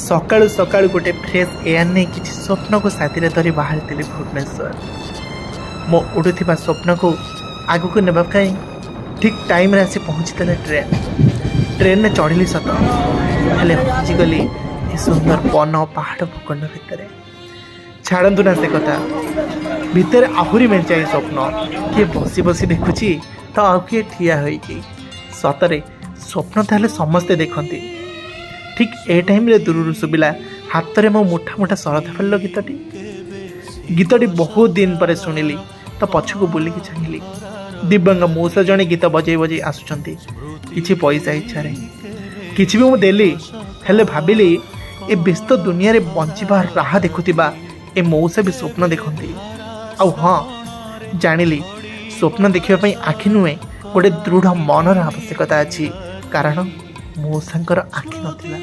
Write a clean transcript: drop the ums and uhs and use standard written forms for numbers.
ସକାଳୁ ସକାଳୁ ଗୋଟେ ଫ୍ରେଶ୍ ଏୟାର ନେଇ କିଛି ସ୍ୱପ୍ନକୁ ସାଥିରେ ଧରି ବାହାରିଥିଲି ଭୁବନେଶ୍ୱର। ମୋ ଉଡ଼ୁଥିବା ସ୍ୱପ୍ନକୁ ଆଗକୁ ନେବା ପାଇଁ ଠିକ୍ ଟାଇମ୍ରେ ଆସି ପହଞ୍ଚିଥିଲା ଟ୍ରେନ୍। ଟ୍ରେନ୍ରେ ଚଢ଼ିଲି ସତ, ହେଲେ ହଜିଗଲି ଏ ସୁନ୍ଦର ବନ, ପାହାଡ଼, ଭୂଖଣ୍ଡ ଭିତରେ। ଛାଡ଼ନ୍ତୁ ନା ସେ କଥା, ଭିତରେ ଆହୁରି ମେଞ୍ଚାଏ ସ୍ୱପ୍ନ। କିଏ ବସି ବସି ଦେଖୁଛି ତ ଆଉ କିଏ ଠିଆ ହୋଇକି। ସତରେ ସ୍ୱପ୍ନ ତାହେଲେ ସମସ୍ତେ ଦେଖନ୍ତି। ଠିକ୍ ଏ ଟାଇମ୍ରେ ଦୂରରୁ ଶୁଭିଲା ହାତରେ ମୋ ମୁଠା ମୁଠା ଶରଧା ଫେରିଲ ଗୀତଟି। ଗୀତଟି ବହୁତ ଦିନ ପରେ ଶୁଣିଲି ତ ପଛକୁ ବୁଲିକି ଚାହିଁଲି। ଦିବ୍ୟାଙ୍ଗ ମଉସା ଜଣେ ଗୀତ ବଜେଇ ବଜେଇ ଆସୁଛନ୍ତି କିଛି ପଇସା ଇଚ୍ଛାରେ। କିଛି ବି ମୁଁ ଦେଲି, ହେଲେ ଭାବିଲି ଏ ବ୍ୟସ୍ତ ଦୁନିଆରେ ବଞ୍ଚିବା ରାହା ଦେଖୁଥିବା ଏ ମଉସା ବି ସ୍ୱପ୍ନ ଦେଖନ୍ତି। ଆଉ ହଁ, ଜାଣିଲି ସ୍ୱପ୍ନ ଦେଖିବା ପାଇଁ ଆଖି ନୁହେଁ, ଗୋଟେ ଦୃଢ଼ ମନର ଆବଶ୍ୟକତା ଅଛି, କାରଣ ମଉସାଙ୍କର ଆଖି ନଥିଲା।